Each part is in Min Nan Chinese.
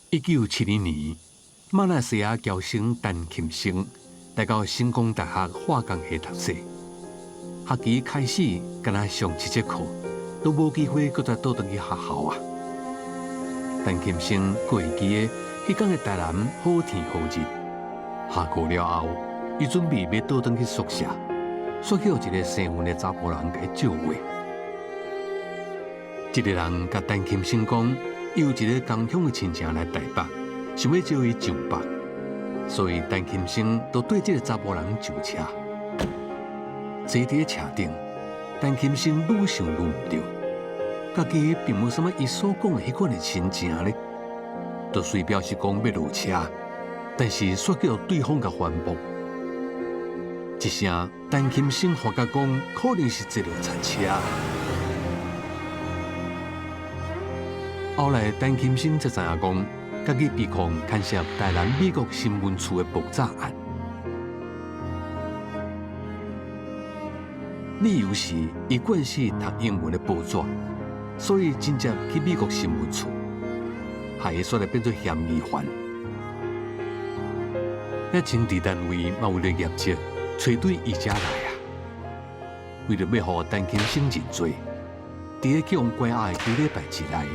1972年，馬來西亞僑生陳琴生來到成功大學化工系讀冊，學期開始敢若上一節課，都無機會閣再倒轉去學校啊。陳琴生閣會記得彼工的台南好天好日，下課了後，伊準備欲倒轉去宿舍，煞予一个生份的查埔人共伊招話。這个人共陳琴生講，伊有一个同鄉的親情來台北，想欲招伊上北，所以陳琴生就綴這个查埔人上車。坐佇咧車頂，陳琴生愈想愈毋對，家己並無啥物伊所講的彼款的親情咧，就隨表示講欲落車，但是煞叫對方共反駁。一聲，陳琴生發覺講可能是坐落錯車。後來，陳琴生才知影講，家己被控牽涉台南美國新聞處的爆炸案，理由是伊慣勢讀英文的報紙，所以真正去美國新聞處，害伊煞來變做嫌疑犯。遐情治單位嘛為著業績，揣對伊遮來啊，為著欲予陳琴生認罪，佇咧去予關押的幾禮拜之內，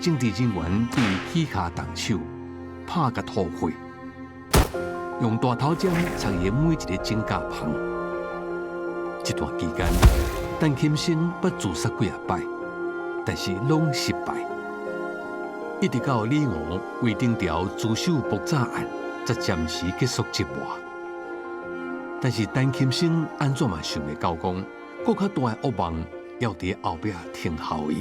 政治人員對伊起跤動手，拍共吐血，用大頭針插伊每一个指甲縫。這段期間，陳琴生捌自殺幾仔擺，但是攏失敗。一直到李吳魏頂條自首爆炸案，才暫時結束折磨。但是陳琴生按怎嘛想袂到講，閣較大的噩夢猶佇後壁等候伊。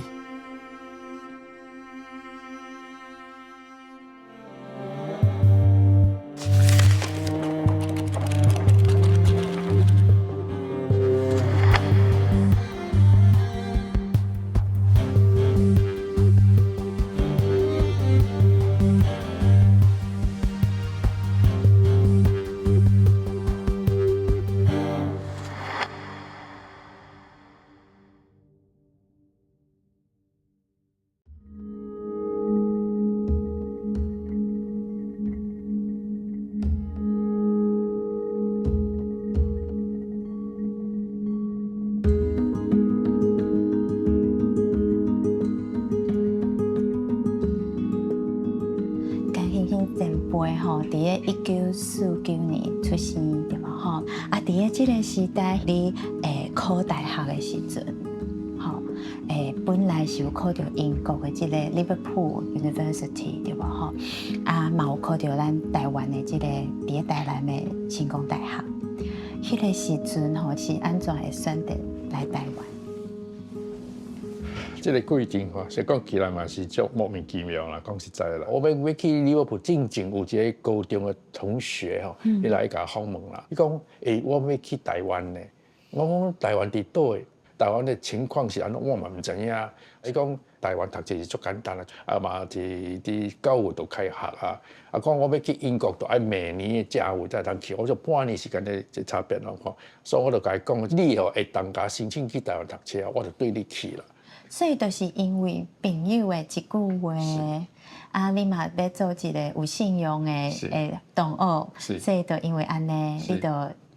陳琴生前輩吼，佇咧1949年出生對無吼？啊，佇咧這个時代，你考大學的時陣，吼，本來是有考著英國的這个 Liverpool University 對無吼？啊，嘛有考著咱台灣的這个佇咧台南的成功大學。彼个時陣吼是按怎會選擇來台灣？這个過程吼，實講起來嘛是足莫名其妙啦。講實在啦，我欲欲去利物浦進前有一个高中的同學吼，伊來共我訪問啦。伊講：欸，我欲去台灣呢。我講台灣佇佗位？台灣的情況是按怎？我嘛毋知影。伊講台灣讀冊是足簡單啊，啊嘛是佇9月就開學啊。啊講我欲去英國，就愛明年的正月才會當去。我說半年時間的這差別咯，所以我就共伊講，你吼會當共申請去台灣讀冊，我就綴你去啦。所以就是因為朋友的一句話，啊，你嘛欲做一个有信仰的同學，所以就因為按呢，你就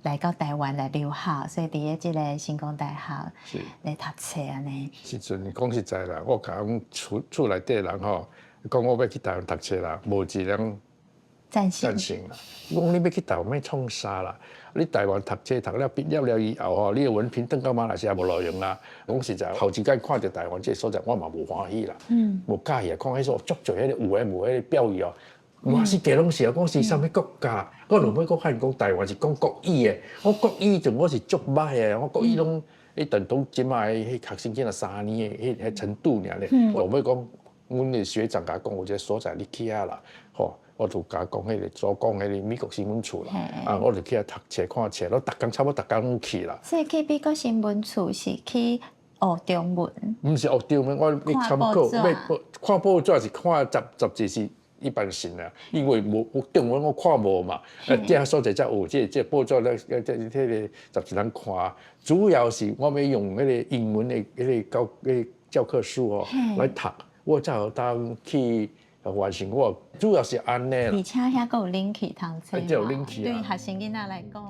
來到台灣來留學，所以佇咧這个成功大學來讀冊按呢。時陣講實在啦，我共阮厝厝內底人吼，講我欲去台灣讀冊啦，無一人贊成。贊成啦。講你欲去台灣欲創啥啦？你台灣讀冊讀了畢業了以後吼，你的文憑轉到馬來西亞無路用啦。講實在，頭一擺看著台灣這个所在，我嘛無歡喜啦。無佮意啊，看彼所足濟彼个有的無的標語哦，嘛是加攏是啊，講是啥物國家？我落尾閣發現講台灣是講國語的，我國語陣我是足歹的，我國語攏彼等同這擺彼學生囡仔3年的彼彼程度爾咧。落尾講，阮的學長共我講，有一个所在你去遐啦，吼。我就共伊講彼个所講彼个美國新聞處啦，啊，我就去遐讀冊看冊，我逐工差不多逐工攏去啦。所以去美國新聞處是去學中文？毋是學中文，我欲參考，欲看報紙是看雜雜誌是一般性啦，因為無中文我看無嘛，啊，這所在才有這這報紙咧，這這个雜誌通看。主要是我欲用彼个英文的彼个教彼个教科書哦來讀，我才有當去。完成我主要是按呢啦。而且遐閣有冷氣通吹嘛，有冷氣啊。對學生囡仔來講。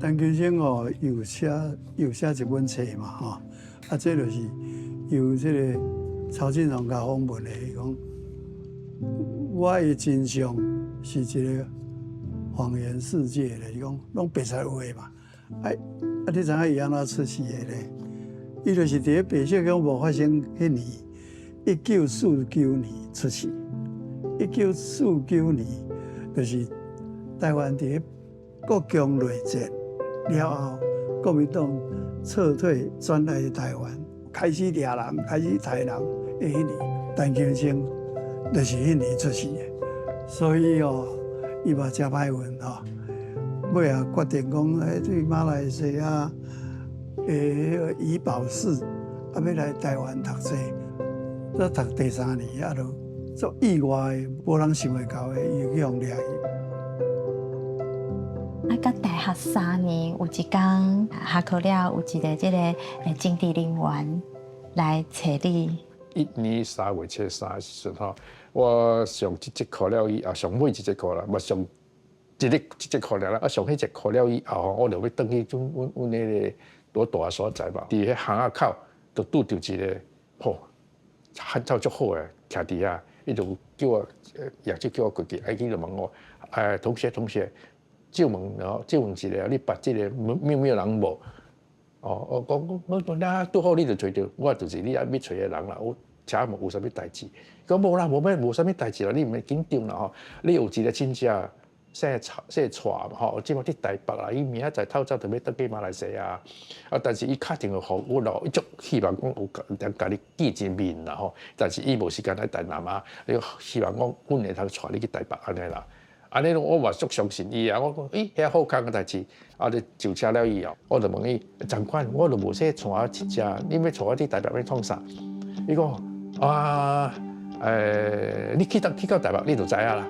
陳金生哦，有寫一本冊嘛，吼，啊，這就是由這個曹振榮共訪問的，伊講我的真相是一個謊言世界咧，伊講攏白賊話嘛，啊啊，你知影伊按怎出世的咧？伊就是佇咧白色恐怖發生彼年，1949年出世。1949年就是台灣佇咧國共內戰了後，國民黨撤退轉來台灣，開始掠人，開始刣人的彼年，陳金生就是彼年出世的。所以哦，伊嘛誠歹運吼，尾仔決定講，欸，對馬來西亞的彼個怡保士，啊，欲來台灣讀冊，才讀第三年，啊，就足意外的，無人想會到的，伊就去予掠去。啊，到大學3年，有一工下課了，有一個這個政治人員來揣你。1年3月初3的時陣吼，我上一節課了以後，上尾一節課啦，無上一日一節課了啦，啊上彼節課了以後吼，我就欲轉去阮阮阮彼個我住的所在嘛，佇彼巷仔口就拄著一個吼，漢草足好的徛佇遐，伊就叫我，也就叫我過去，啊伊就問我，同學同學。借問，然後借問一下，你捌這個妙妙人無？哦，我講我我那拄好你就揣著，我就是你愛欲揣的人啦。我請問有啥物代誌？講無啦，無咩，無啥物代誌啦，你毋免緊張啦吼。你有一個親戚姓蔡姓蔡嘛吼，這馬佇台北啦，伊明仔載透早就欲轉去馬來西亞。啊，但是伊敲電話予我咯，伊足希望講有人共你見一面啦吼。但是伊無時間來台南啊，你希望講阮會通帶你去台北按呢啦。按呢我嘛足相信伊啊！我講，咦，遐好康的代誌，啊，你上車了以後，我就問伊，長官，我就無說帶我一隻，你欲帶我去台北欲創啥？伊講，啊，你去到台北，你就知影啦。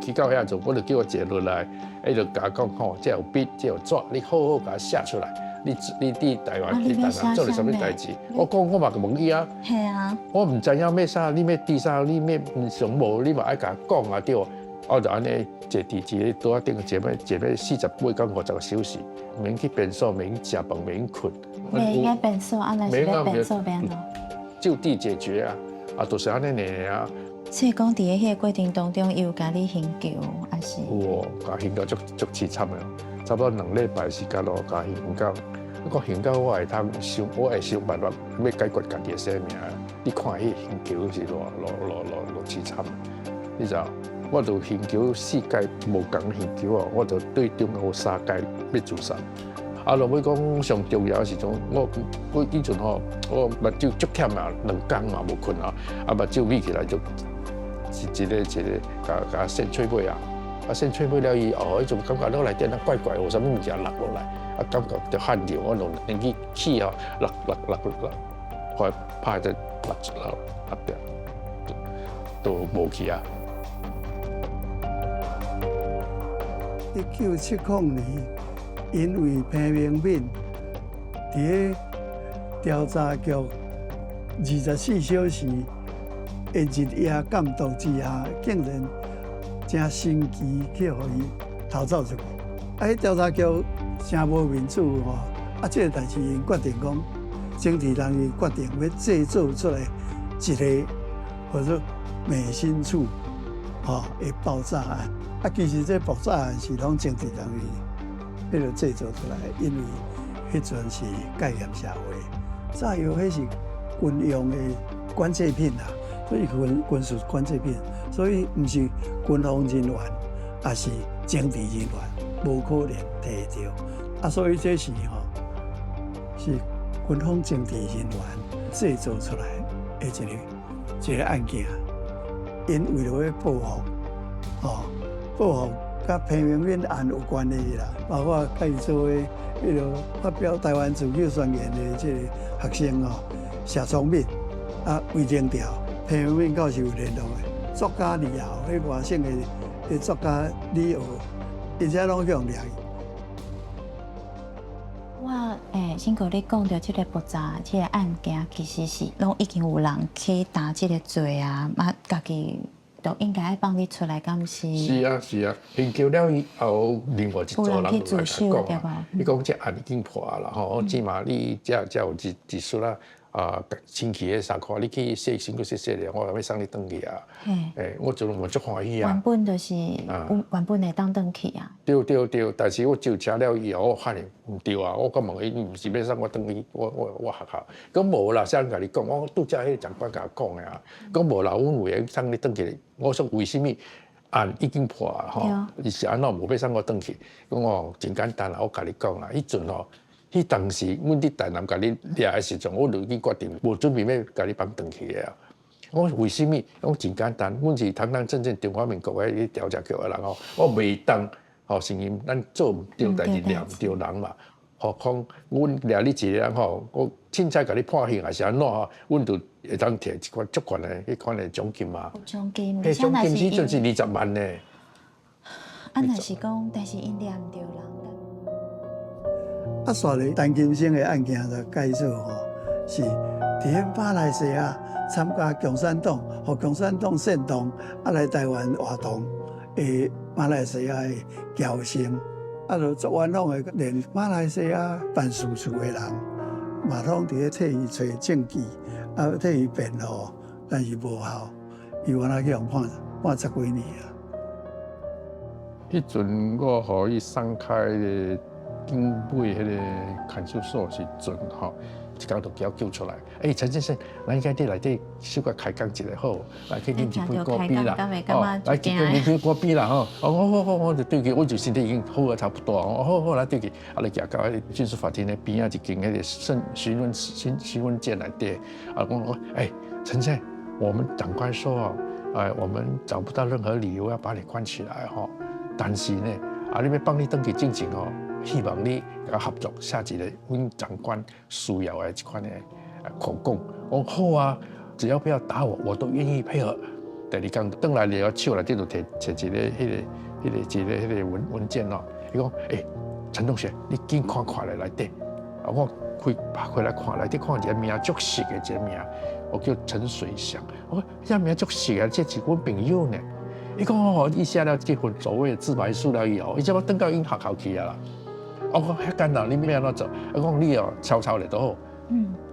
去到遐陣，我就叫我坐落來，伊就共我講吼，這有筆，這有紙，你好好共我寫出來。你你佇台灣佇台南做了啥物代誌？我講我嘛問伊啊。係啊。我毋知影欲啥，你欲佇啥，你欲上無，你嘛愛共我講啊對。我就按呢坐佇一个桌仔頂，坐欲坐欲48到50個小時，免去便所，免去食飯，免去睏。袂用該便所，啊，若是欲便所欲按怎？就地解決啊！啊，就是按呢爾啊。所以講，佇咧彼個過程當中，伊有共你刑求，抑是？有哦，共刑求足足淒慘的，差不多2禮拜時間咯，共刑到，我講刑到我會通想，我會想辦法欲解決家己的生命。你看彼刑求是偌偌偌偌偌淒慘，你知無？我就刑求四屆無仝刑求哦，我就對中有三屆欲自殺。啊，落尾講上重要的時陣，我我以前吼，我目睭足忝啊，2工嘛無睏啊，啊目睭眯起來就一個一個共共扇喙尾啊，啊扇喙尾了以後，彼陣感覺腦內底若怪怪，有啥物物件落落來，啊感覺就汗流，我用兩支氣吼，落落落落，後來拍一落落落掉，都無去啊。1970年，因為彭明敏佇咧調查局24小時的日夜監督之下，竟然誠神奇去予伊逃走出去。啊，彼調查局誠無面子吼！啊，這個代誌𪜶決定講，政治人員決定欲製造出來一個叫做美心處吼的爆炸案。啊，其實這爆炸案是攏政治人員彼個製造出來，因為彼陣是戒嚴社會，炸藥彼是軍用的管制品啦，所以軍軍事管制品，所以毋是軍方人員，抑是政治人員，無可能提著。啊，所以這是吼是軍方政治人員製造出來的一個一個案件，𪜶為著欲報復，吼報復佮彭明敏案有關係啦，包括佮伊做的彼个發表台灣自救宣言的這個學生吼，謝聰敏啊，魏征調，彭明敏教授有聯絡的，作家李敖，彼外省的的作家李敖，𪜶遮攏去予掠去。我先哥你講著這个複雜，這个案件其實是攏已經有人去擔這个罪啊，嘛家己都應該愛放你出來，敢是？是啊是啊，研究了以後，另外一組人就來講啊，伊講這案已經破啦吼，起碼你這這有一一束啦。啊，親戚的衫褲，你去洗身軀洗洗咧，我欲送你轉去啊。欸，我就嘛足歡喜啊。原本就是，原本會當轉去啊。對對對，但是我上車了以後，我發現毋對啊，我閣問伊，毋是欲送我轉去，我學校，講無啦，啥人共你講？我拄才彼個長官共我講的啊，講無啦，阮為了送你轉去，我說為啥物案已經破啊？吼，伊是按怎無欲送我轉去？講哦，真簡單啦，我共你講啦，彼陣吼。彼當時，阮佇台南共你掠的時陣，我就已經決定無準備欲共你放轉去的啊。我講為啥物？我講真簡單，阮是堂堂正正中華民國的調查局的人吼，我袂當吼承認咱做毋著代誌掠毋著人嘛。何況阮掠你一個人吼，我凊彩共你判刑還是按怎吼，阮就會當摕一款足懸的彼款的獎金嘛。獎金，彼獎金彼陣是20萬呢。啊，若是講，但是𪜶掠毋著人。啊，煞咧陳金生的案件就解說吼，是佇彼馬來西亞參加共產黨，予共產黨煽動，啊來台灣活動的馬來西亞的僑生，啊就足冤枉的，連馬來西亞辦事處的人，嘛攏佇咧替伊揣證據，啊替伊辯護，但是無效，伊原來去予判判十幾年啊。彼陣我予伊送開的。警衛彼个看守所時陣吼，一工就叫叫出來。欸，陳先生，咱應該佇內底小可開講一下好，來去啉一杯咖啡啦。哦，來去啉杯咖啡啦吼。哦，好好好，我就對去，我就身體已經好啊差不多。哦，好好來對去，啊，來行到彼个軍事法庭的邊仔一間彼個審詢問詢詢問間內底，啊，講講，欸，陳先生，我們長官說哦，哎，我們找不到任何理由要把你關起來吼，但是呢，啊，你欲放你轉去進前吼。希望你共合作寫一個阮長官需要的這款的口供。我講好啊，只要不要打我，我都願意配合。第二工轉來了，手內底就摕摕一個、彼個、彼個、一個、彼個文文件咯。伊講，欸，陳同學，你緊看看咧內底。啊，我開開來看，內底看一個名足熟的一個名，我叫陳水祥。我講這名足熟啊，這是阮朋友呢。伊講哦，伊寫了這份所謂的自白書了以後，伊這擺轉到𪜶學校去啊啦。我講遐簡單，你欲按怎做？我講你哦，抄抄咧就好。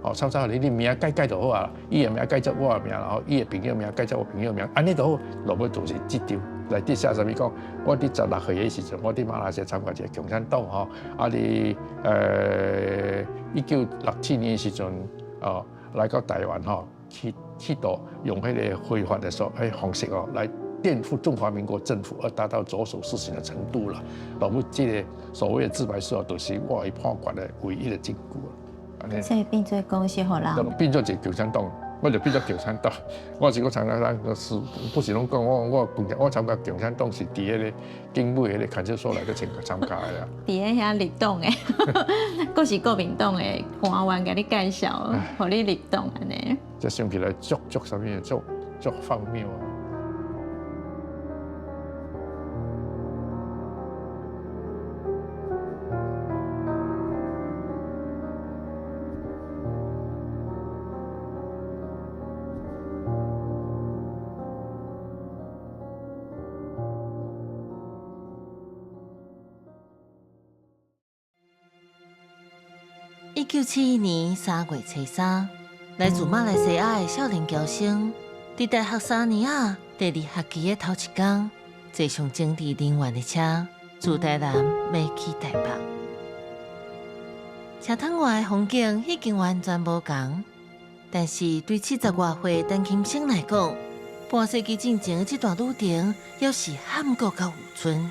哦，抄抄咧，你名改改就好啊。伊的名改做我的名，然後伊的朋友名改做我朋友名，按呢就好。落尾就是這張內底寫啥物講？我佇16歲的時陣，我佇馬來西亞參加一個共產黨吼，啊佇1967年的時陣哦，來到台灣吼，去去到用彼个非法的說彼方式哦來。顛覆中華民國政府而達到左手事情的程度啦。落尾這個所謂的自白書，就是我予判決的唯一的證據。所以變做講是予人變做一個共產黨，我就變做共產黨。我是講參加咱是，不是攏講我我我參加共產黨是佇彼个警衛彼个看守所內底參參加的啊。佇咧遐入黨的，閣是國民黨的官員共你介紹，予你入黨按呢。這想起來足足啥物，足足荒謬啊！ 1971年3月初三，來自馬來西亞的少年僑生，佇大學三年仔第二學期的頭一工，坐上政治人員的車，自台南欲去台北。車窗外的風景已經完全無仝，但是對70外歲陳金生來講，半世紀進前這段旅程，猶是坎坷佮有春。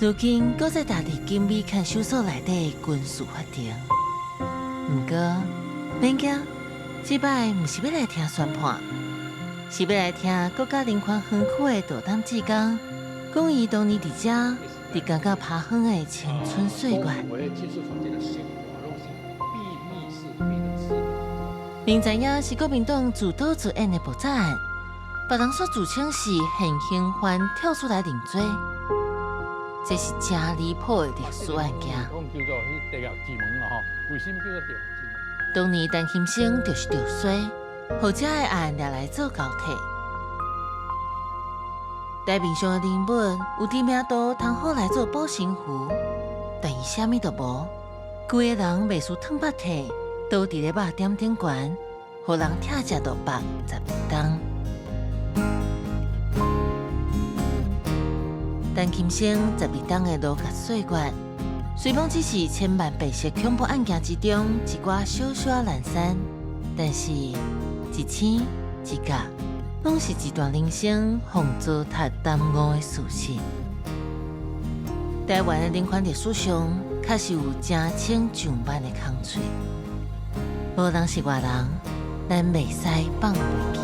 如今，閣再踏入警備看守所內底軍事法庭。毋過，免驚，這擺毋是欲來聽宣判，是欲來聽國家人權園區的大膽志工講伊當年佇遮佇監獄拍昏的青春歲月。明知影是國民黨自導自演的爆炸案，別人煞自稱是現行犯跳出來認罪，這是真離譜的歷史案件。當年陳金生就是著衰，予這个案掠來做交替。台面上的人物有知名度，通好來做保身符，但伊啥物都無，規个人袂輸褪腹體，倒佇咧肉點頂懸，予人拆食到腹12冬。陳金生12冬的牢獄歲月，雖罔只是千萬白色恐怖案件之中一寡小小難山，但是一星一角，攏是一段人生予糟蹋耽誤的事實。台灣的人權歷史上，確實有成千上萬的空喙，無人是外人，咱袂使放袂記。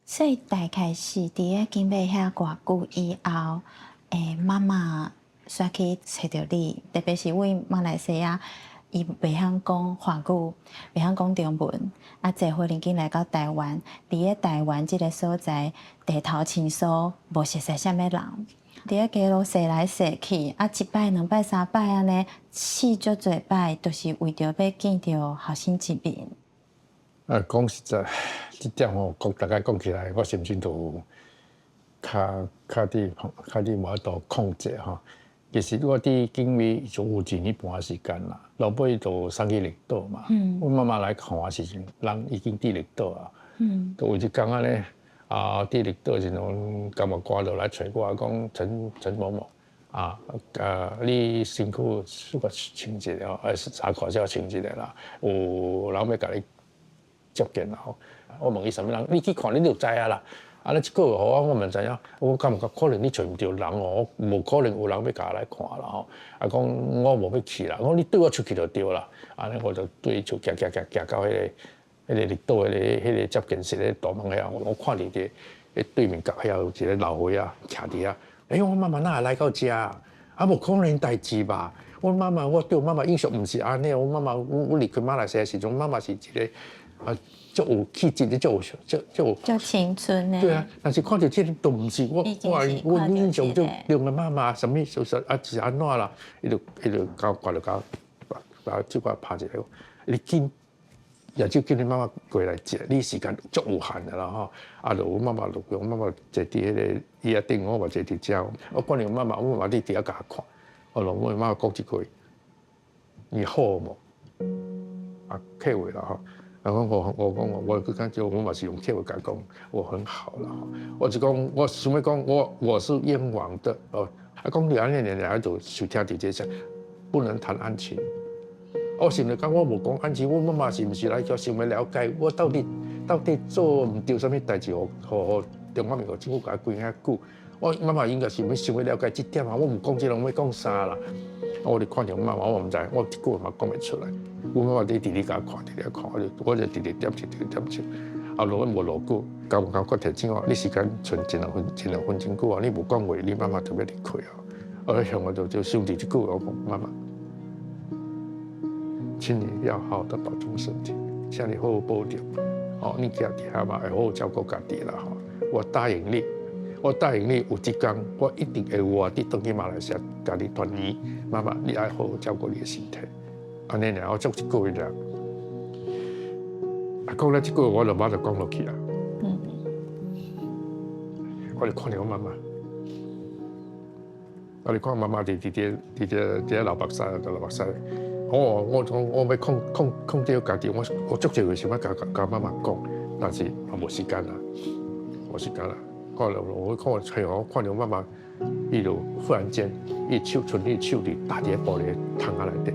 所以大概是佇咧景美遐偌久以後，媽媽煞去揣著你，特別是為馬來西亞，伊袂曉講華語，袂曉講中文，啊，坐飛機來到台灣，佇咧台灣這個所在，地頭生疏，無熟似啥物人，佇咧街路踅來踅去，啊，一擺、兩擺、三擺按呢，試足濟擺，都是為著欲見著後生一面。啊，講實在，這點吼，講大概講起來，我心情都較較佇較佇無法度控制吼。其實我佇警衛就有一年半時間啦，落尾就送去綠島嘛。阮媽媽來看我時陣，人已經佇綠島啊。就有一工按呢，啊，佇綠島時陣，監獄官就來揣我講陳陳某某，啊，你身軀小可穿一下，衫褲小可穿一下啦，有人欲共你接見啦吼。我問伊啥物人，你去看你就知影啦。啊，你這個月予我，我嘛毋知影，我感覺可能你揣毋著人哦，無可能有人欲共我來看啦吼。啊，講我無欲去啦，講你綴我出去就對啦。按呢我就對厝行行行行到彼個綠島彼個接見室个大門遐，我看著佇對面角遐有一個老歲仔徛佇遐。欸，我媽媽哪會來到遮？啊，無可能代誌吧？我媽媽，我對我媽媽印象毋是按呢。我媽媽，我離開馬來西亞時陣，媽媽是一個啊，足有氣質的，足有足足有。足青春的。對啊，但是看著這個都毋是我我我印象中兩個媽媽，啥物就是啊是按怎啦？伊就共我掛著共我把手我拍一下，你緊也就叫你媽媽過來接，你時間足有限的啦吼。啊，就阮媽媽就阮媽媽坐佇彼個椅仔頂，我嘛坐佇遮。我看著媽媽，阮媽媽佇佇遐共我看。我就阮媽媽講一句：你好無？啊，客話啦吼。啊，我我我講我閣感覺我嘛是用客話共伊講，我很好啦吼。我就講我想欲講我我是冤枉的哦。啊，講著按呢爾爾就就聽著這聲，不能談案情。我想著講我無講案情，阮媽媽是毋是來叫想欲了解我到底到底做毋著啥物代誌，予予中華民國政府共我關遐久？我媽媽應該是欲想欲了解這點啊，我毋講這個，欲講啥啦？我就看著阮媽媽，我毋知，我一句話嘛講袂出來。阮媽媽佇佇咧共我看，佇咧看，我就我就直直點頭，直直點頭。後來阮無偌久，監獄官提醒我，你時間賰一兩分一兩分鐘久啊，你無講話，你媽媽就欲離開啊。我向我就就想著這句話，我講媽媽，請你要好好的保重身體，請你好好保重。哦，你徛佇遐嘛，會好好照顧家己啦吼。我答應你，我答應你，有一天我一定會活佇轉去馬來西亞，共你團圓。媽媽，你愛好好照顧你的身體。按呢爾，我做一個月爾。啊，講了這句話，我就馬上講落去啊。我就看著我媽媽，我就看媽媽佇佇佇佇佇佇遐流目屎，流目屎。我我講我欲控控控制家己，我我足濟話想欲共共媽媽講，但是嘛無時間啦，無時間啦。看著我看嘿我看著媽媽，伊就忽然間，伊手賰伊手佇搭佇咧玻璃窗仔內底。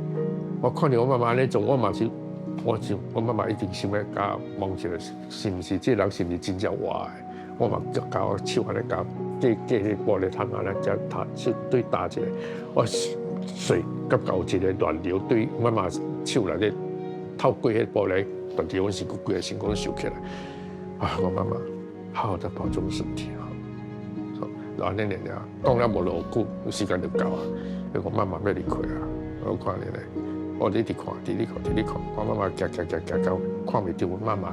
我看著我媽媽按呢做，我嘛是，我想我媽媽一定想欲共我問一下，是毋是這個人是毋是真正活的？我嘛共我手按呢共過過彼玻璃窗仔咧，才搭手對搭一下，我水感覺有一個亂流對媽媽手內底透過彼玻璃，斷佇阮身軀，規个身軀攏收起來。啊，我媽媽，好好的保重身體哈。按呢爾爾，講了無偌久，時間就到啊。伊講媽媽欲離開啊，我看你咧，我一直看，佇咧看，佇咧看，我媽媽行行行行到看袂著阮媽媽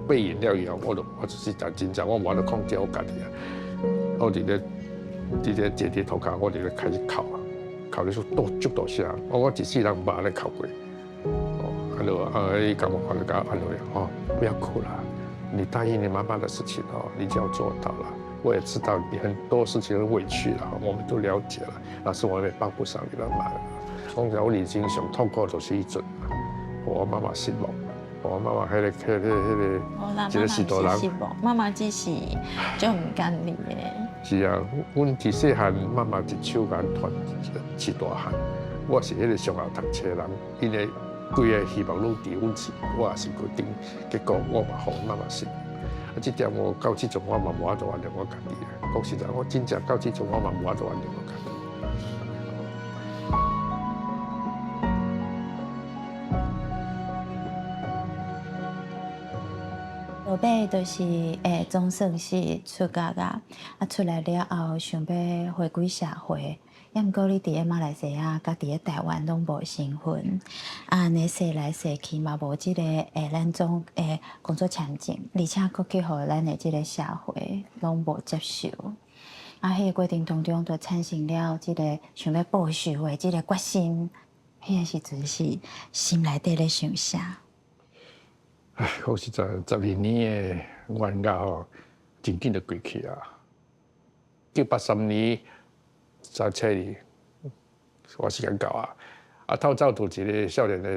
背影了以後，我就我就是真正我無法度控制我家己啊。我佇咧坐佇塗跤，我佇咧開始哭啊，哭咧說都足大聲，我一世人毋捌按呢哭過。哦，啊就啊，伊感覺看就共我安慰吼，不要哭啦，你答應你媽媽的事情哦，你就要做到了。我也知道你很多事情很委屈了，我們都了解了，但是我也幫不上你的忙。講實，我人生上痛苦就是彼陣，我媽媽失望，我媽媽彼個一個序大人，媽媽只是足毋甘你的。是啊，阮自細漢媽媽一手共阮團飼大漢，我是彼個上後讀冊人，𪜶的規个希望攏佇阮身，我也是決定，結果我嘛予媽媽失望。啊，這點我到這陣我嘛無法度原諒我家己啊。講實在，我真正到這陣我嘛無法度原諒我家己。後尾就是總算是出獄啊，啊出來了後想欲回歸社會，抑毋過你佇咧馬來西亞佮佇咧台灣攏無身份，啊按呢踅來踅去嘛無這個咱總工作簽證，而且閣去予咱的這個社會攏無接受，啊，彼個過程當中就產生了這個想欲報仇的這個決心，彼個時陣是心內底咧想啥？唉，講實在，12年的冤家吼，真緊就過去啊。1983年3七2，我時間到啊。啊，透早就一個少年的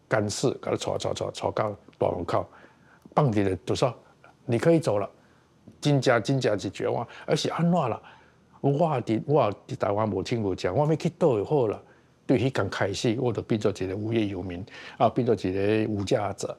監視，共𪜶帶帶帶帶到大門口，放佇咧就說你可以走了。真正真正是絕望，啊是按怎啦？我佇台灣無親無情，我欲去佗就好啦。對彼工開始，我就變做一個無業遊民，啊，變做一個無家者。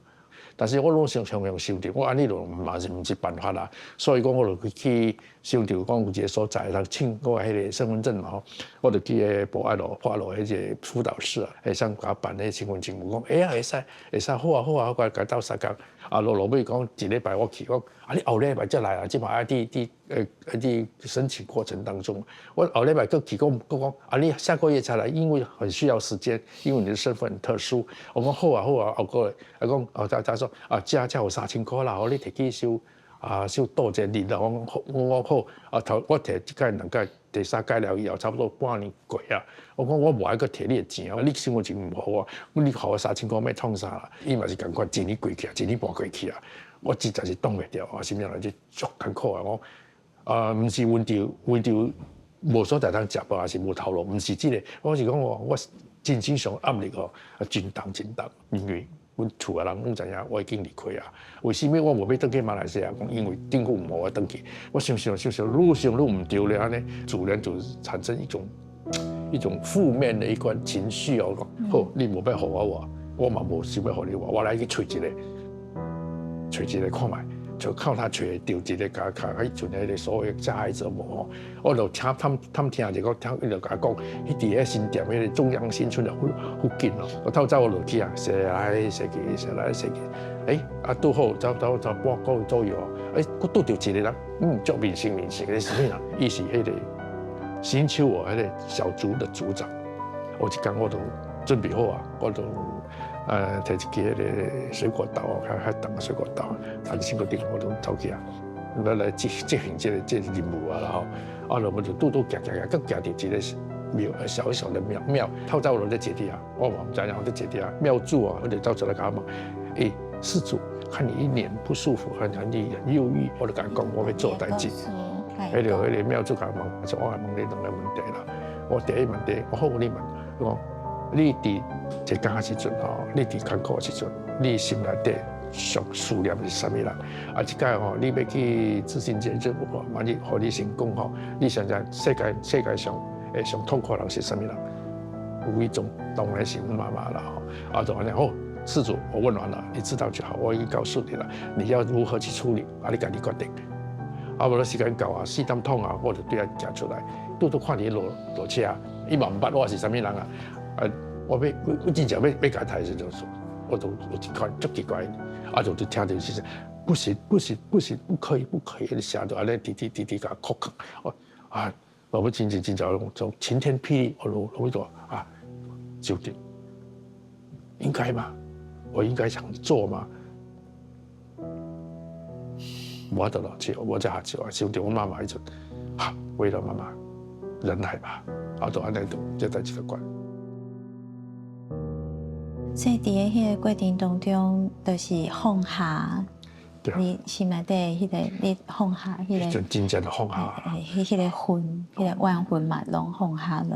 但是我攏想常常想著，我按呢落嘛是毋是辦法啦？所以講，我就去想著講有一個所在，通請我彼個身份證嘛吼，我就去彼個博愛路、博愛路彼個輔導室啊，會使共我辦彼個身份證，有講會啊，會使，會使，好啊，好啊，我共鬥相共。啊，落落尾講一禮拜我去，講啊，你後禮拜才來啊，這馬愛佇申請過程當中，我後禮拜閣去講，閣講啊，你下個月才來，因為很需要時間，因為你的身份很特殊。我講好啊好啊，後過來啊講哦，他說啊，這這有3000塊啦，予你提去收啊收倒一日啦。我講好，我講好啊，頭我提這擺兩擺，第三擺了以後，差不多半年過啊。我講我無愛閣提你的錢，你身份證毋予我，你予我三千塊欲創啥啦？伊嘛是仝款，一年過去啊，一年半過去啊，我實在是擋袂牢，我心裡內就足艱苦啊！我啊，毋是為著為著無所在通食飯，還是無頭路，毋是這個，我是講我我精神上壓力吼，啊真重真重，因為阮厝的人攏知影我已經離開啊。為啥物我無欲轉去馬來西亞？講因為政府毋予我轉去。我想想想想，愈想愈毋對咧，按呢自然就產生一種負面的一款情緒哦。講好，你無欲予我活，我嘛無想欲予你活，我來去揣一個，揣一個看覓。就靠他揣著一個共共彼陣彼個所謂加害者無吼，我就聽探探聽者，聽伊就共我講，彼佇彼新店彼個中央新村的附近哦。我透早我落去啊，踅來踅去，踅來踅去，欸，啊拄好走走走半個月左右哦，欸，閣拄著一個人，足面熟面熟的啥物人？伊是彼個新手哦，彼個小組的組長。我一工我都準備好啊，我都。提一支彼個水果刀，較較重的水果刀，啊，身軀頂我攏走去啊，來來執行這個任務啊啦吼，啊，我就拄拄行行行，閣行佇一個廟，小小的廟廟，透早我就咧坐佇啊，我嘛毋知影我咧坐佇啊，廟主啊，我就走出來共我問，欸，施主，看你一臉不舒服，很憂鬱，我就共伊講，我欲做代誌，彼個廟主共我問，我來問你兩個問題啦，我第一問題，我好你問，伊講。你佇坐監的時陣吼，你佇艱苦的時陣，你心內底上思念是啥物人？啊，這擺吼，你欲去執行這任務，萬一予你成功吼，你想想世界上會上痛苦的人是啥物人？有一種當然是阮媽媽啦吼。啊，就按呢好，施主，我問完了，你知道就好，我已經告訴你了，你要如何去處理，啊，你家己決定。啊，無時間到啊，4點鐘啊，我就對遐行出來，拄拄看見落落車，伊嘛毋捌我是啥物人啊，啊。我欲我真正欲欲共伊刣時陣，我都有一款足奇怪，啊就就聽著是，不行不行不行，不可以不可以，彼聲就按呢直直直直共哭。我啊，落尾真正真正從晴天霹靂，我落落尾就啊，就定應該嗎？我應該想做嗎？無法度咯，我才下笑，想著阮媽媽彼陣，哈，為了媽媽忍耐吧，啊，就按呢就這代誌就過。所以佇个彼个過程當中，就是放下，你心內底彼個你放下彼個，就真正的放下。彼個恨，彼個怨恨嘛，攏放下咯。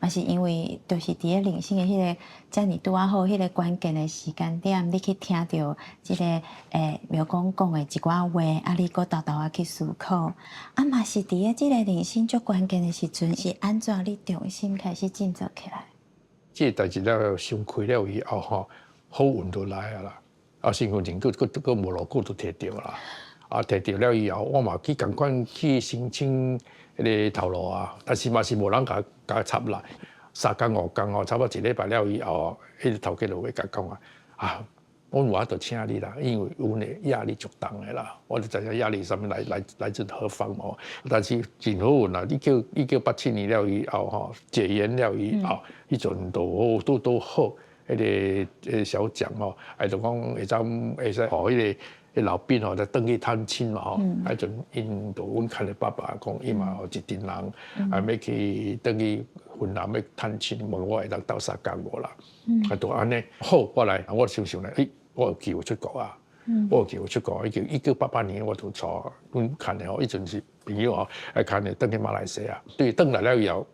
嘛是因為，就是佇个人生的彼個遮爾拄仔好，彼個關鍵的時間點，你去聽著這个廟公講的一寡話，啊，你閣沓沓仔去思考，啊，嘛是佇个這個人生足關鍵的時陣，是按怎你重新開始振作起來？這個代誌了想開了以後吼，好運就來啊啦！啊，身份證閣閣閣無偌久就提著啦。啊，提著了以後，我嘛去仝款去申請彼個頭路啊，但是嘛是無人共共插啦。3工5工吼，差不多一禮拜了以後，彼個頭家就會共講啊，啊，阮無法度請你啦，因為阮的壓力足重的啦。我就知影壓力啥物來自何方哦。但是真好運啦，1987年了以後吼，解嚴了以後，彼陣都拄拄好，彼個小蔣吼，啊就講會當會使予彼個老兵吼，來轉去探親嘛吼。彼陣𪜶就阮牽的爸爸講，伊嘛有一陣人，啊欲去轉去雲南欲探親，問我會當鬥相共無啦？啊，就按呢好，我來，我想想咧，欸，我有機會出國啊！我有機會出國，1988年我就帶阮牽的吼，彼陣是朋友吼，來牽的轉去馬來西亞。對，轉來了以後，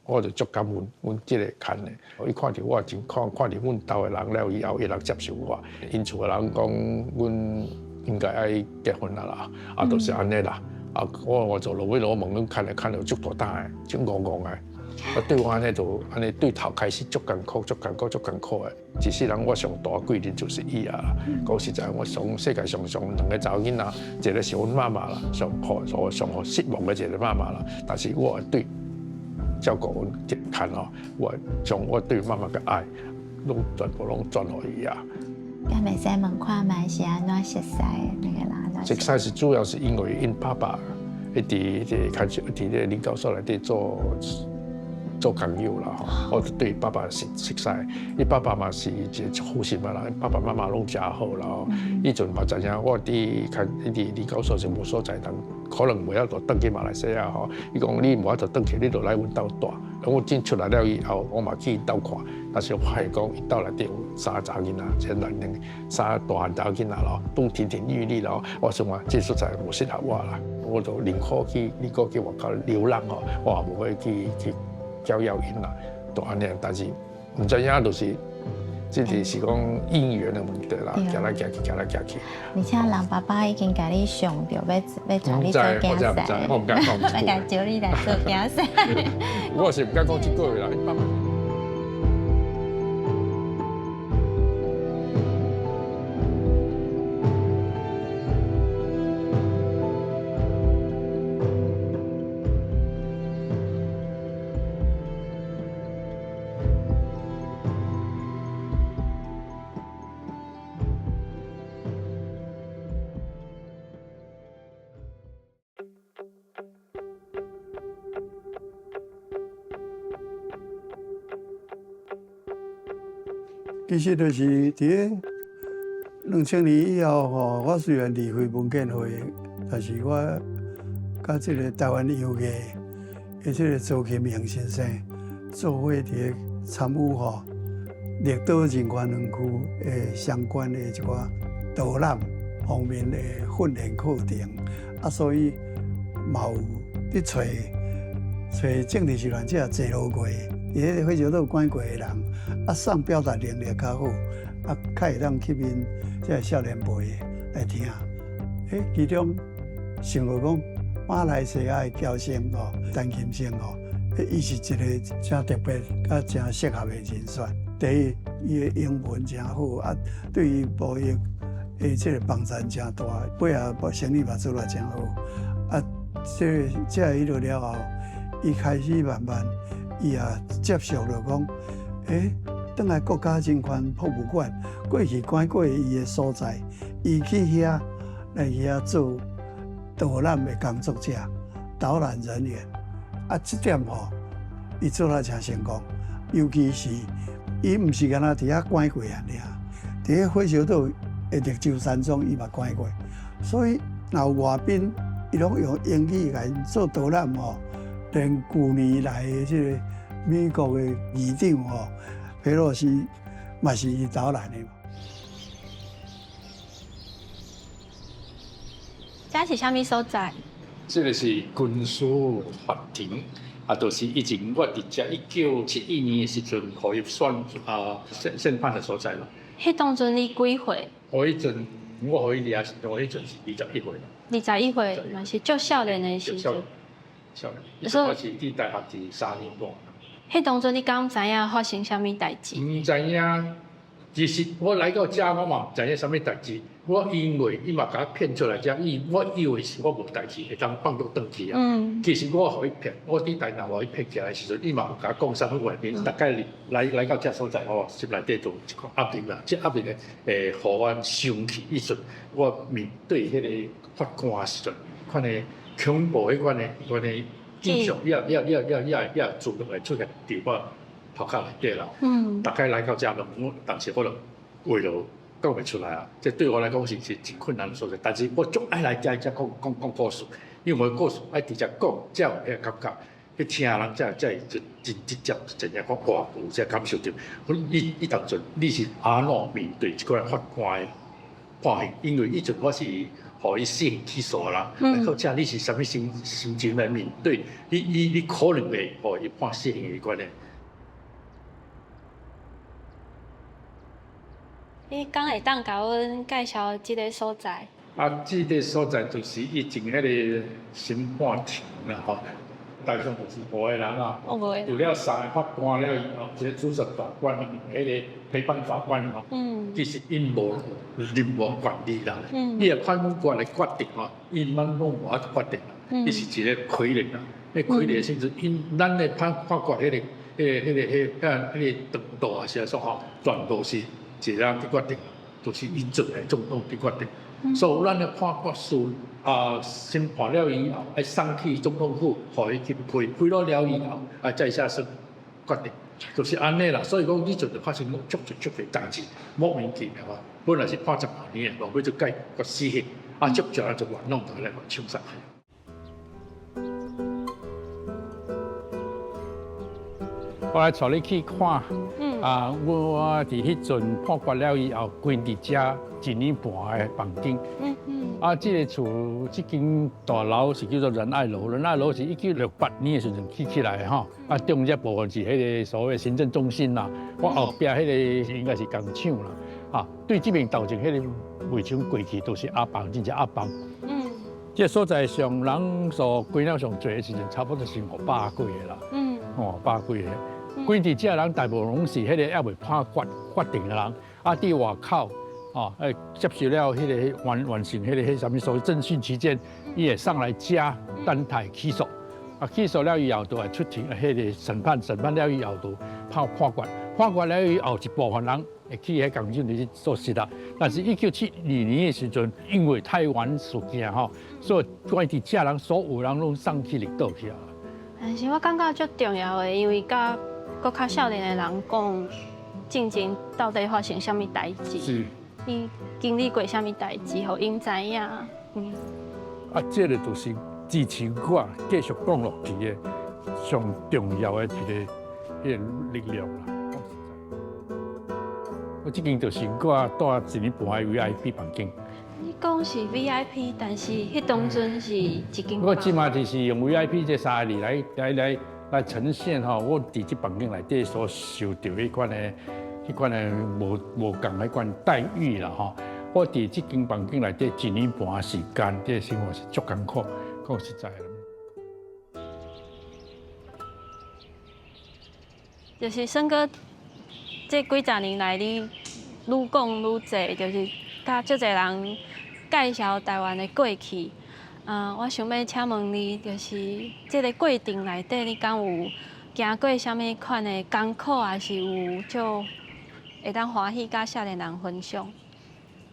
我就足感恩阮這個牽的。伊看著我真看看著阮兜的人了以後，伊人接受我。𪜶厝的人講，阮應該愛結婚啊啦，啊，就是按呢啦。啊，我就落尾我問阮牽的牽的足大膽的，足戇戇的。啊，對我按呢就按呢對頭開始足艱苦，足艱苦，足艱苦的。一世人我上大貴人就是伊啊！講實在，我上世界上上兩個查某囡仔，一個是阮媽媽啦，上予上予失望的一個媽媽啦。但是我對照顧阮這牽吼，我將我對媽媽的愛，攏全部攏轉予伊啊。敢會使問看覓是按怎熟似的兩个人按怎？熟似是主要是因為𪜶爸爸一直佇開始佇咧林教授內底做工友啦吼，我對爸爸是熟似，伊爸爸嘛是一個好心的人，爸爸媽媽攏誠好啦吼。彼陣嘛知影我佇看佇林教授是無所在通，可能袂曉就轉去馬來西亞吼。伊講你無法度轉去，你就來阮兜蹛。我真出來了以後，我嘛去𪜶兜看，但是我發現講𪜶兜內底有三個查某囡仔，一個男兩三個大漢查某囡仔咯，都亭亭玉立咯。我想話這所在無適合我啦，我就寧可去寧可去外口流浪吼，我也無會去攪擾𪜶啦，就按呢。但是毋知影就是，這就是講姻緣的問題啦，行來行去，行來行去。而且人爸爸已經共你想著欲欲帶你做囝婿，我毋敢講，欲共招你來做囝婿。我是毋敢講這句話啦，爸爸。其實就是佇2000年以後吼，我雖然離開文建會，但是我佮這個台灣郵藝的這個周啟明先生做伙佇咧參與吼，綠島人權園區的相關的一寡導覽方面的訓練課程，啊，所以嘛有佇揣揣政治受難者坐牢過，佇彼個火燒島關過的人，啊，送表達能力較好，啊，較會當吸引這個少年輩來聽。欸，其中想著講馬來西亞的僑生吼，陳金生吼，伊是一個誠特別、佮誠適合的人選。第一，伊的英文誠好，啊，對於貿易的這個幫助誠大，尾仔生意嘛做了誠好。啊，這個彼落了後，伊開始慢慢，伊也接受著講，欸，轉來國家人權博物館，過去關過伊的所在，伊去遐來遐做導覽的工作者，導覽人員。啊，這點吼，伊做得誠成功，尤其是伊毋是干焦佇遐趕過爾，佇咧火燒島的綠洲山莊，伊嘛趕過。所以若有外賓，伊攏用英語共𪜶做導覽吼。連舊年來的這個美國的議長吼，佩洛西嘛是伊導覽的。這是啥物所在？這個是軍事法庭，啊，就是以前我佇遮1971年的時陣，予伊選啊審審判的所在咯。彼當陣你幾歲？我彼陣我予伊掠時陣，我彼陣是21歲。 21歲，嘛是足少年的時陣。少年，我是佇大學佇3年半。彼當陣你敢知影發生啥物代誌？毋知影，其實我來到遮我嘛毋知影啥物代誌。我因為伊嘛共我騙出來遮，伊我以為是我無代誌會當放倒轉去啊。其實我予伊騙，我佇台南予伊騙起來的時陣，伊嘛有共我講啥物話，大概來到這所在吼，心內底就有一個壓力啦。這壓力咧，會予我生氣。彼陣我面對彼個法官的時陣，款的恐怖彼款的彼款的印象，也也也也也也自動會出現佇我頭殼內底啦。大概來到遮，我當時我就話就講袂出來啊！這對我來講是真困難的所在，但是我足愛來遮遮講講講故事，因為故事愛直接講，才有彼個感覺，去聽人才才會真真直接，真正講哇，有這感受著。你你當陣你是按怎面對這款法官的判刑？因為彼陣我是予伊死刑起訴啦，來到遮你是啥物心心情來面對？你你你可能會予伊判死刑的款的。你敢會當共阮介紹這个所在？啊，這个所在就是以前彼个審判庭啦，吼，台上就是五個人啊，除了三个法官了以後，一個主審法官，彼个陪判法官吼，其實𪜶無任何權利啦。伊個判官來決定吼，𪜶攏攏無法決定啦，伊是一個傀儡啦。彼傀儡性質，𪜶咱的判判決彼個、彼個、彼個、彼個、彼個長度啊，是來說吼，全部是一個人去決定，就是𪜶做的總統去決定。所以咱的判決書啊，審判了以後，愛送去總統府，予伊去批，批了了以後，啊再下說決定，就是按呢啦。所以講，彼陣就發生足濟足濟代誌，莫名其妙啊。本來是判十外年的，落尾就解決死刑，啊，足濟人就冤枉就來槍殺。我來帶你去看，啊，我佇彼陣判決了以後，關佇遮一年半的房間。啊，這个厝這間大樓是叫做仁愛樓，仁愛樓是1968年的時陣起起來的吼。啊，中間部分是彼個所謂行政中心啦。我後壁彼个應該是工廠啦。啊，對這邊頭前彼個圍牆過去都是阿房，真正阿房。這個所在上人數關了上濟的時陣，差不多是500幾个啦。哦，百幾个。關佇遮人大部分攏是彼个猶未判決決定的人，啊，佇外口，哦，接受了彼个完完成彼个彼啥物所謂偵訊期間，伊會送來遮等待起訴，啊，起訴了以後就會出庭，彼個審判，審判了以後就判判決，判決了以後一部分人會去彼工廠裡去做事啦。但是1972年的時陣，因為台灣事件吼，所以關佇遮人所有人攏送去綠島去啊。但是我感覺足重要的，因為佮閣較少年的人講，進前到底發生啥物代誌？你經歷過啥物代誌，予𪜶知影。啊，這个就是支持我繼續講落去的上重要的一个彼个力量啦。講實在，我這間就是我蹛一年半的 VIP 房間。你講是 VIP，但是彼當陣是一間。我這馬就是用 VIP 這三个字來來來來呈現吼，我佇這房間內底所受著彼款的、彼款的無無仝彼款待遇啦吼。我佇這間房間內底一年半時間，這個生活是足艱苦，講實在的。就是森哥，這幾十年來，你愈講愈濟，就是佮足濟人介紹台灣的過去。啊，我想欲請問你，就是這个過程內底，你敢有經過啥物款的艱苦，還是有足會當歡喜佮少年人分享？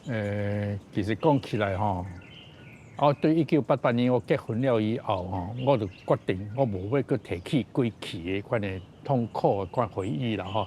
其實講起來吼，我對1988年我結婚了以後吼，我就決定我無欲閣提起過去的款的痛苦的款回憶啦吼。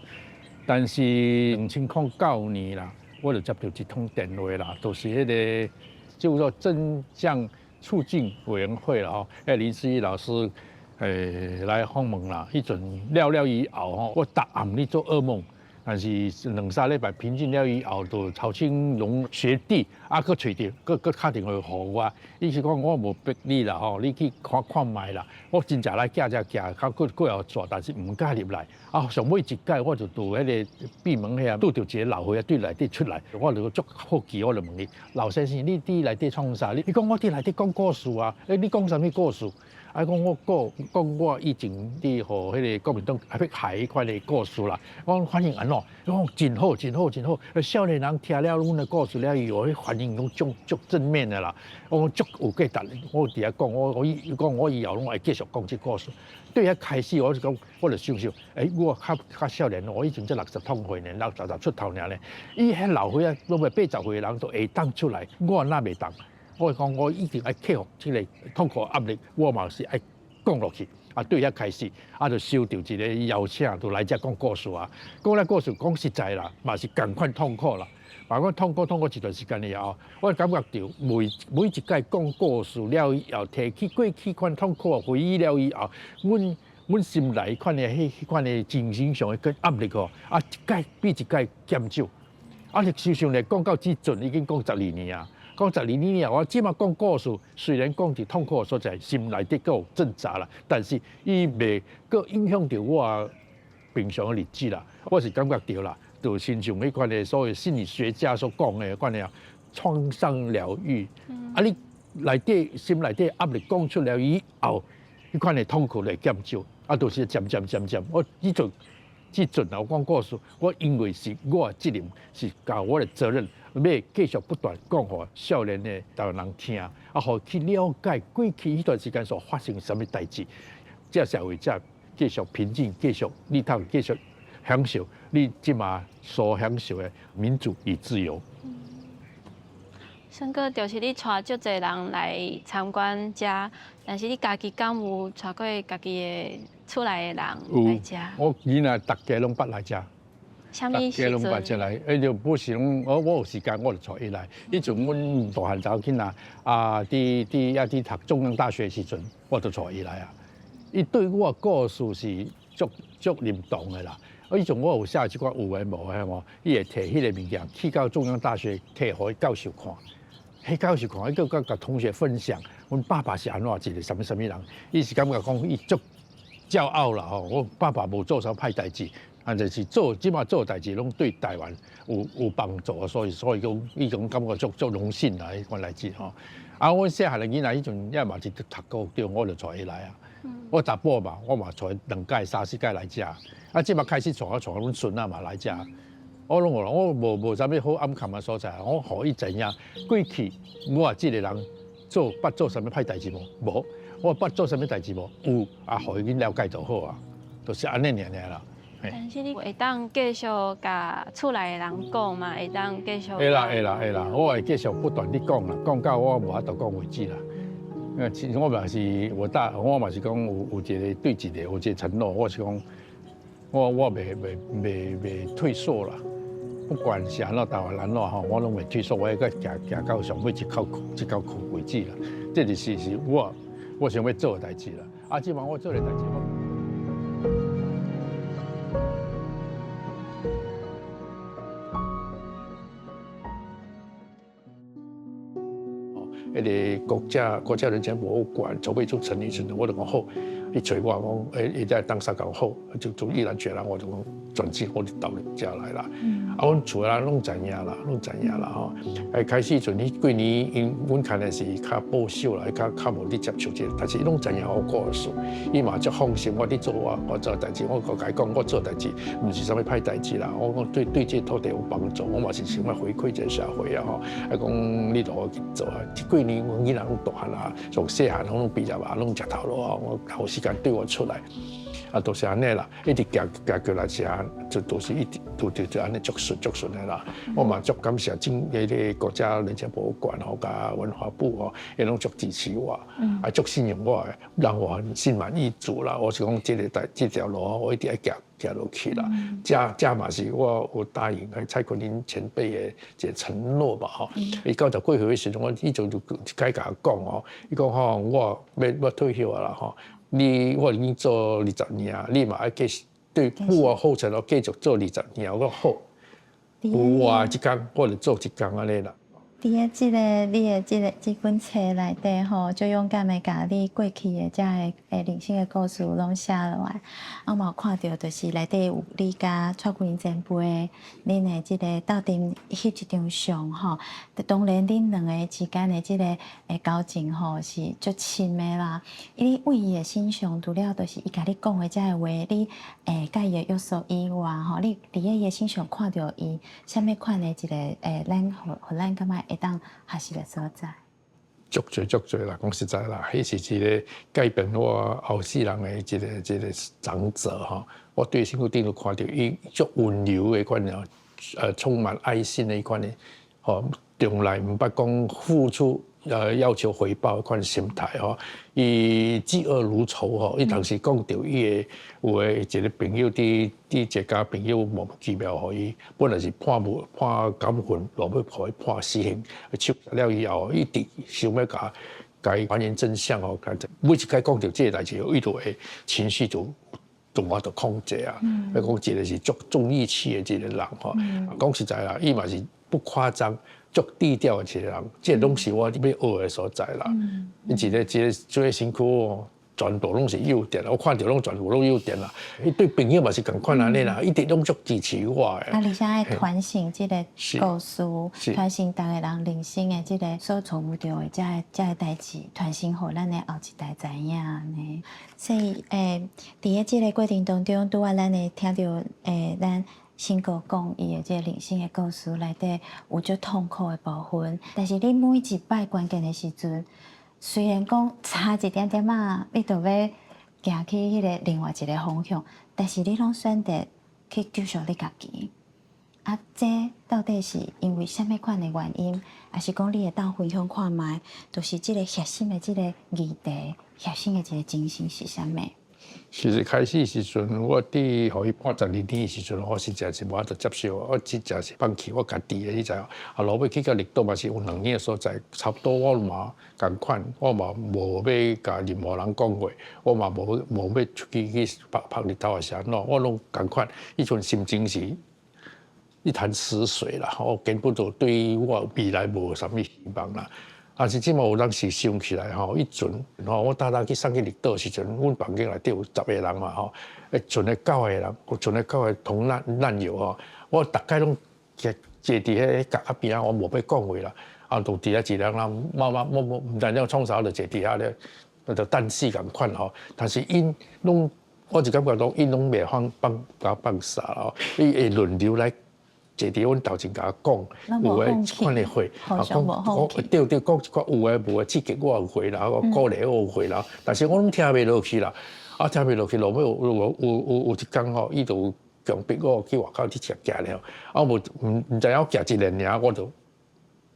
但是2009年啦，我就接到一通電話啦，就是彼个叫做真相促進委員會啦吼，彼林思義老師來訪問啦。彼陣了了以後吼，我逐暗咧做噩夢。但是兩三禮拜平靜了以後，就曹青龍學弟啊，閣揣著，閣閣敲電話予我，伊是講我無逼你啦吼，你去看看覓啦。我真正來寄遮寄，較閣過後帶，但是毋敢入來。啊，上尾一擺我就佇彼个閉門遐拄著一个老歲仔對內底出來，我就足好奇，我就問伊老先生，你佇內底創啥？你講我佇內底講故事啊？欸，你講啥物故事？啊，講我講講我以前佇予彼个國民黨欲害彼款的故事啦。我講反應按怎？伊講真好，真好，真好。少年人聽了阮的故事了以後，彼反應攏足足正面的啦。我講足有價值。我佇遐講，我我伊講我以後攏會繼續講這故事。對遐開始，我就講，我就想想，欸，我較較少年，我以前才六十通歲呢，六十十出頭爾呢。伊彼老歲仔，攏欲80歲的人都會當出來，我哪袂當？我講我一定愛克服這个痛苦壓力，我嘛是愛講落去。啊，對遐開始，啊，就收著一个邀請，就來遮講故事啊。講了故事，講實在啦，嘛是仝款痛苦啦。嘛講痛苦痛苦一段時間以後，我感覺著每每一擺講故事了以後，提起過去款痛苦的回憶了以後，阮阮心內款的彼彼款的精神上的個壓力吼，啊，一擺比一擺減少。啊，你想想咧，講到這陣已經講12年啊。講12年了，我這馬講故事，雖然講佇痛苦的所在，心內底閣有掙扎啦，但是伊袂閣影響著我平常的日子啦。我是感覺著啦，就親像彼款的所謂心理學家所講的款的創傷療癒。啊，你內底心內底壓力講出來以後，彼款的痛苦就會減少，啊，就是漸漸漸漸，我這陣這陣啊，我講故事，我因為是我的責任，是共我的責任。欲繼續不斷講予少年的台灣人聽，啊，予去了解過去彼段時間所發生啥物代誌，這社會才繼續平靜，繼續你通繼續享受你這馬所享受的民主與自由。森哥，就是你帶足濟人來參觀遮，但是你家己敢有帶過家己的厝內的人來遮？我囡仔逐家攏捌來遮。啥物時陣？攏捌遮來，彼就不是攏我我有時間我就帶伊來。彼陣阮大漢查某囡仔啊，佇佇猶佇讀中央大學時陣，我就帶伊來啊。伊對我的故事是足足認同的啦。彼陣我有寫這寡有的無的吼，伊會提彼个物件去到中央大學提予教授看。彼教授看，伊閣佮同學分享，阮爸爸是按怎一个啥物啥物人，伊是感覺講伊足驕傲啦吼。我爸爸無做啥歹代誌。啊，就是做這馬做代誌，攏對台灣有有幫助，所以所以講，伊種感覺足足榮幸啦，彼款代誌吼。啊，阮細漢的囡仔彼陣也嘛是讀高中，我就帶伊來啊。我查埔嘛，我嘛帶兩擺、三四擺來遮。啊，這馬開始帶我帶阮孫仔嘛來遮。我攏有我無無啥物好掩藏的所在，我予伊知影過去我這个人做捌做啥物歹代誌無？無，我捌做啥物代誌無？有啊，予伊了解就好啊，就是按呢爾爾啦。但是你會當繼續共厝內的人講嘛？會當繼續。會啦會啦會啦，我會繼續不斷地講啦，講到我無法度講為止啦。其實我嘛是我大，我嘛是講有有一个對一个有一个承諾，我是講我我袂袂袂袂退縮啦。不管是按怎台灣按怎吼，我攏袂退縮，我會閣行行到上尾一口一口氣為止啦。這就是是我我想欲做的代誌啦。啊，這馬我做的代誌。彼个國家國家人權博物館籌備處成立時陣，我就講好，伊揣我講，欸，伊在當時講好，就就毅然決然，我就講轉進我就到遮來啦。啊，阮厝的人攏知影啦，攏知影啦吼。欸，開始陣彼幾年，因阮看的是較保守啦，較較無咧接觸這個，但是伊攏知影我故事，伊嘛足放心我咧做我我做代誌，我閣共伊講我做代誌，毋是啥物歹代誌啦。我講對對這個土地有幫助，我嘛是想欲回饋這個社會啊吼。啊，講你著予去做啊，這幾年阮囡仔攏大漢啊，從細漢攏畢業啊，攏食頭路啊，我有時間對我出來。啊，都是按呢啦，一直行行過來是按，就都是一直都就就按呢足順足順的啦。我嘛足感謝政彼個國家人權博物館吼，佮文化部吼，伊攏足支持我，啊足信任我的，讓我很心滿意足啦。我是講這个代這條路，我一定愛行行落去啦。這這嘛是我有答應蔡坤林前輩的一個承諾吧吼。伊90幾歲的時陣，我以前就一擺共伊講吼，伊講吼，我欲欲退休啊啦吼，你我已經做20年啊，你嘛愛繼續對步我後塵，我繼續做二十年，我講好，有我一工，我就做一工按呢啦。佇咧這个你的這个這本冊內底吼，足勇敢的共你過去的遮个人生的故事攏寫落來。啊，嘛有看著就是內底有你佮蔡坤林前輩恁的這个鬥陣翕一張相吼。當然恁兩个之間的這个交情吼是足深的啦。你對伊的身上，除了就是伊共你講的遮个話，你佮伊的約束以外吼，你佇咧伊的身上看著伊啥物款的一个咱予予咱感覺會當學習的所在。足濟足濟啦，講實在啦，彼是一個改變我後世人的一個長者吼。我對身軀頂頭看著伊足溫柔的款哦，充滿愛心的款的，吼，從來毋捌講付出要求回報的款心態吼。伊嫉惡如仇吼，伊當時講著伊的有的一個朋友佇佇一家朋友莫名其妙予伊，本來是判無判監禁，落尾予伊判死刑，手了以後，伊一直想欲共共伊還原真相吼，每一擺講著這个代誌，伊就會情緒就就無法度控制啊。欲講一個是足重義氣的一個人吼，講實在啦，伊嘛是不誇張。足低調的一個人，這攏是我欲學的所在啦。伊一个一个做身軀哦，全部攏是優點，我看著攏全部攏優點啦。伊對朋友嘛是仝款按呢啦，一直攏足支持我的。啊，而且愛傳承這个故事，傳承逐个人人生的這个所錯誤著的遮个遮个代誌，傳承予咱的後一代知影按呢。所以，佇咧這个過程當中，拄仔咱會聽著咱森哥講伊的這个人生的故事內底有足痛苦的部分，但是你每一擺關鍵的時陣，雖然講差一點點仔，你就欲行去彼个另外一个方向，但是你攏選擇去救贖你家己。啊，這到底是因為啥物款的原因？抑是講你會當分享看覓？就是這个核心的這个議題，核心的這个精神是啥物？其實開始時陣，我佇予伊判12年的時陣，我實在是無法度接受，我真正是放棄我家己的，你知影？啊，落尾去到綠島嘛是有2年的所在，差不多我嘛仝款，我嘛無欲共任何人講話，我嘛無無欲出去去曝曝日頭抑是按怎，我攏仝款。彼陣心情是一潭死水啦，我根本就對我未來無啥物希望啦。但是這馬有當時想起來吼，彼陣吼，我搭搭去送去綠島時陣，阮房間內底有十個人嘛吼，賰個九個人，有賰個九個同難難友吼，我逐擺攏坐坐佇彼个角仔邊仔，我無欲講話啦，啊，就佇遐一個人默默默默，毋知影創啥就坐佇遐咧，就等死仝款吼。但是𪜶攏，我就感覺講𪜶攏袂放放共我放捒吼，伊會輪流來坐佇阮頭前共我講，有的款的話，啊講講對對，講一寡有的無的刺激我的話啦，鼓勵我的話啦，但是我攏聽袂落去啦，啊聽袂落去，落尾有有有有有一工吼，伊就強迫我去外口去食行了，啊無毋毋知影行一輪爾，我就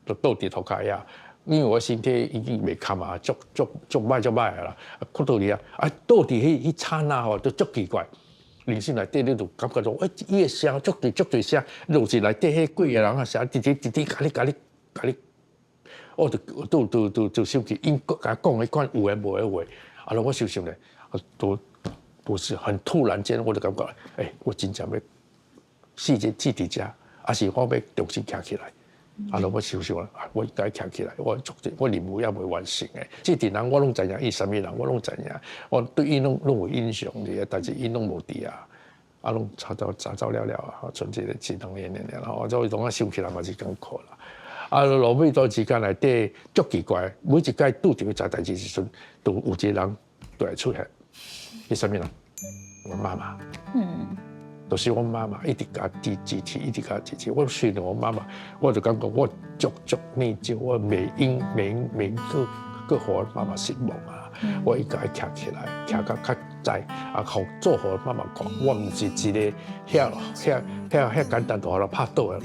就倒佇塗跤遐，因為我身體已經袂堪啊，足足足歹足歹啊啦，看到你啊，啊倒佇彼彼剎那吼，就足奇怪。人生內底你就感覺到，欸，伊的聲足濟足濟聲，就是內底彼幾個人啊聲，直直直直共你共你共你，我就就就就就想起𪜶共我講彼款有的無的話，啊，我想想咧，都不是很突然間，我就感覺，欸，我真正欲死佇死佇遮，抑是我欲重新徛起來，啊，我想想啊，我應該徛起來，我足我任務猶未完成的，這陣人我攏知影伊啥物人，我攏知影，我對𪜶攏攏有印象佇，但是𪜶攏無佇啊，啊，攏早走早走了了啊，賰這個一兩年爾爾，我所以當我想起來嘛是艱苦啦。啊，落尾段時間內底足奇怪，每一擺拄著這代誌時陣，都有一個人就會出現，是啥物人？我媽媽。就是我媽媽一直共我支支持，一直共我支持。我雖然我媽媽，我就感覺我足足內疚，我袂用袂用袂閣閣予我媽媽失望啊！我應該徛起來，徛甲較知，啊，予做予媽媽看，我毋是一個遐遐遐遐簡單就予人拍倒的。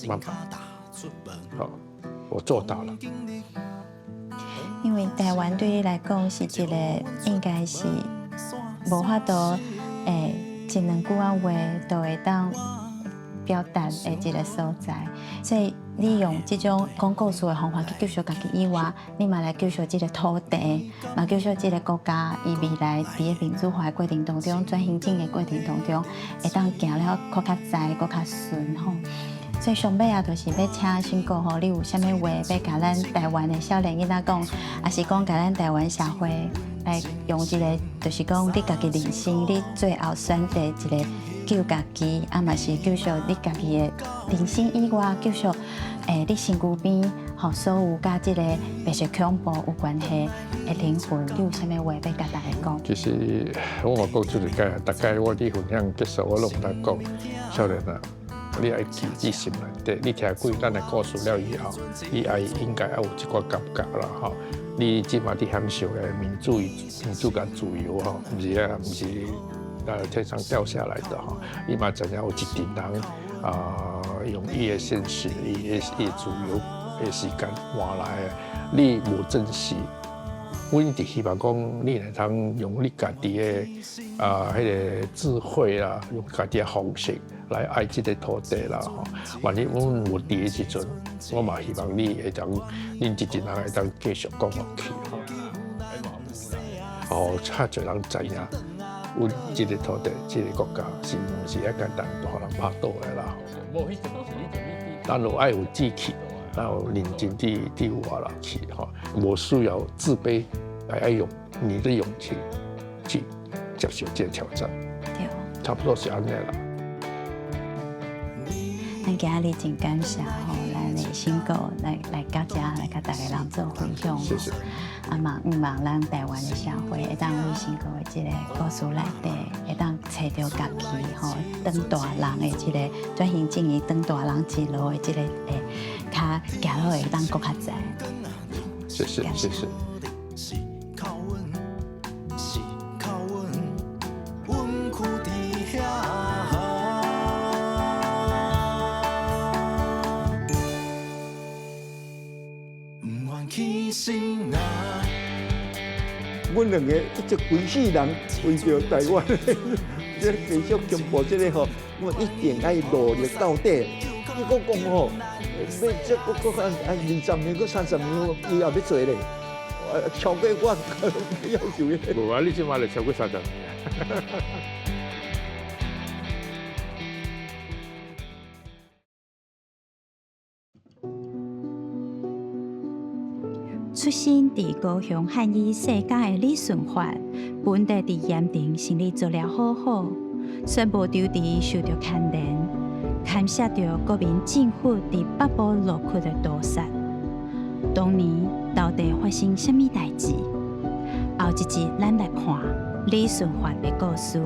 媽媽，好，我做到了。因為台灣對你來講是一個應該是無法度會一兩句仔話就會當表達的一個所在，所以你用這種講故事的方法去救贖家己以外，你嘛來救贖這個土地，嘛救贖這個國家，伊未來佇個民主化的過程當中，轉型正義的過程當中，會當行了閣較知，閣較順吼。所以上尾啊，就是欲請昇哥吼，你有啥物話欲共咱台灣的少年囡仔講，抑是講共咱台灣社會來用一個，就是講你家己人生，你最後選擇一個救家己，啊嘛是救贖你家己的人生以外，救贖你身軀邊吼所有佮這個白色恐怖有關係的靈魂，你有啥物話欲共大家講？其實我嘛講出一擺，逐擺我佇分享結束，我攏毋通講，少年啊，你愛記佇心內底，你聽過咱的故事了以後，你愛應該愛有這寡感覺啦吼。你這馬佇享受的民主、民主佮自由吼，毋是啊，毋是天上掉下來的吼。你嘛知影有一群人啊，用伊的現實、伊的自由的時間換來的，你無珍惜。阮一直希望講，你會當用你家己的啊，彼個智慧啦，用家己的方式來愛這個土地啦吼。萬一阮無佇的時陣，我嘛希望你會當，恁這陣人會當繼續講落去吼。予較濟人知影，阮這個土地、這個國家是毋是遐簡單就予人拍倒的啦。咱有愛有志氣，咱有認真佇佇活落去吼，無需要自卑，愛用你的勇氣去接受這個挑戰。對，差不多是按呢啦。咱今日真感謝吼，咱的昇哥來來到遮來共大家人做分享。謝謝。啊嘛，向望咱台灣的社會會當為昇哥的這個故事內底，會當揣著家己吼，當大人的這個轉型正義，當大人之路的這個會較行路會當閣較知。謝謝，謝謝。是靠阮，是靠阮，阮囥佇遐。毋願犧牲啊！阮兩個這規世人為著台灣，這個白色恐怖這個吼，我一定愛努力到底。伊閣講吼，欲這閣閣啊20年，閣30年，伊也欲做咧，超過我要求的。無啊，你這馬就超過30年。出生佇高雄漢語世家的李順發，本地佇鹽埕生理做了好好，卻無搥遲受著牽連，牽涉著國民政府佇北部陸區的屠殺。當年到底發生啥物代誌？後一集咱來看李順發的故事。